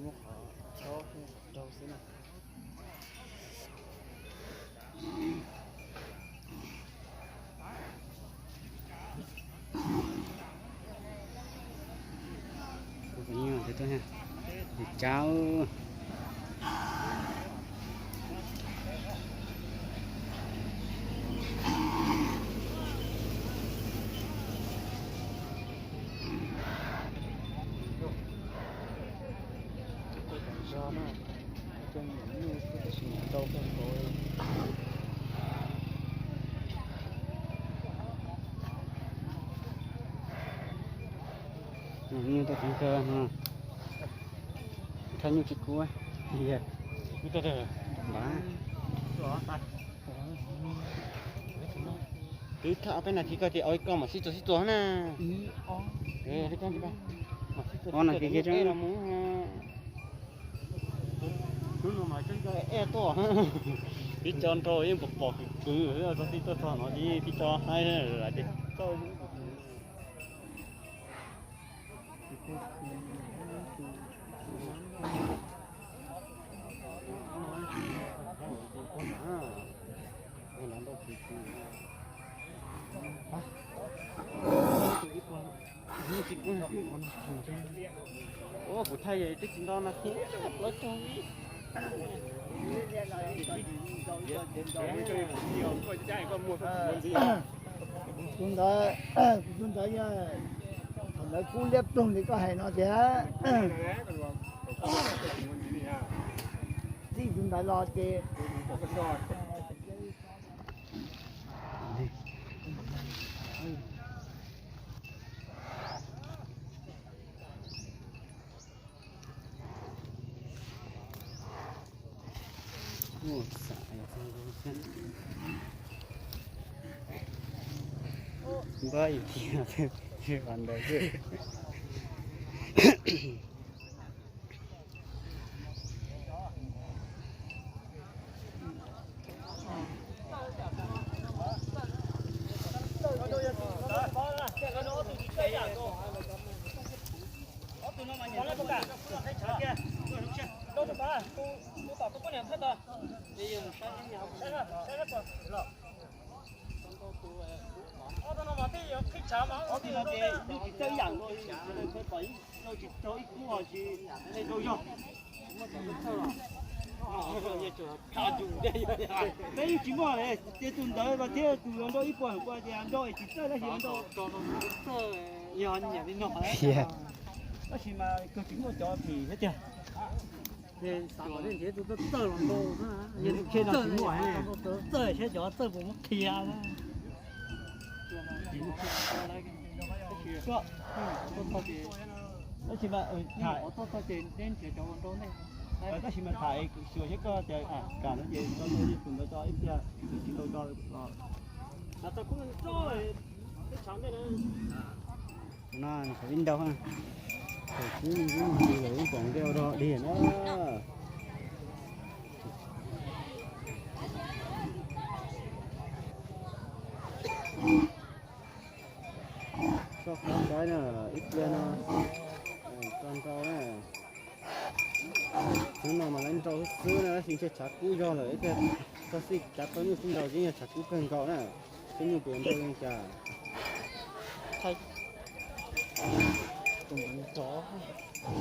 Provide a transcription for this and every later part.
Qhov tsob rau xwb na. Tus nyuj tus tuaj ha, tus tsab. Zoo na, coj nyuj xwb tab sis ntau kawg nkaus. Nyuj tuaj tsev kawg no, thaj nyuj tsis kub. Npam. Twb thaj peb nas this koj ces ua ib koj mam sib txuas sib txuas na. Ob nas this kiag. Hnub no mas koj ej tuaj, pib tso nrau yeej pom pom kwv kwv, txog tij tuaj txog no ces pib tso haib lawm ces txawj. Kuv thaij twb tsis nto nas this plaub caug li. Kuv tus ntawd, kuv tus ntawd yog thaum ntawd kub liab ploog li koj hais no tiag. Txij tus ntawd los ces Npaj ib tiag tsis vam ntawd xwb. Peb yeej tsis muaj ces tus ntawd mas thiab tus nrau ib puas pua ces nrau tsis txawj tab sis nrau. Tab sis mas kawg tsis muaj cov phim thiab tiag. Txawj los tsis muaj, txawj thiab cov txawj puas muab qhia. Tab sis mas tham, tab sis mas tham xyuas seb koj tias kam no ces tau tus ntawd tso ib pliag, tsis tau tso los. No nws qhov vib nrau, thaum twb ntsis lawm yeej pom nqe ua dog dig na. Txoj qab saib na, ib pliag no tso nrau na. Hnub no mas lawv nrau xwb xwb na, tab sis ntshe tshav kub zog lawm, ib pliag txog xij cav tau nyuj xwb nrau ces yog tshav kub kawg nkaus na. Seb nyuj puas nrau li cas.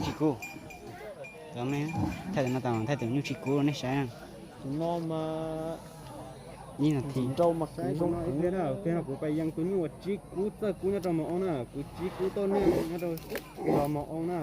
Tsis kub. Cov me thaij tus no tas thaij tus nyuj tsis kub rau nej saib na. Tus no mas ib nas this nrau mas saib tus no ib pliag na, ib pliag no kuv pais yees tus nyuj uas tsis kub txawj kub nyob rau Mos Oo na, kuv tsis kub tau nej nyob rau Mos Oo na.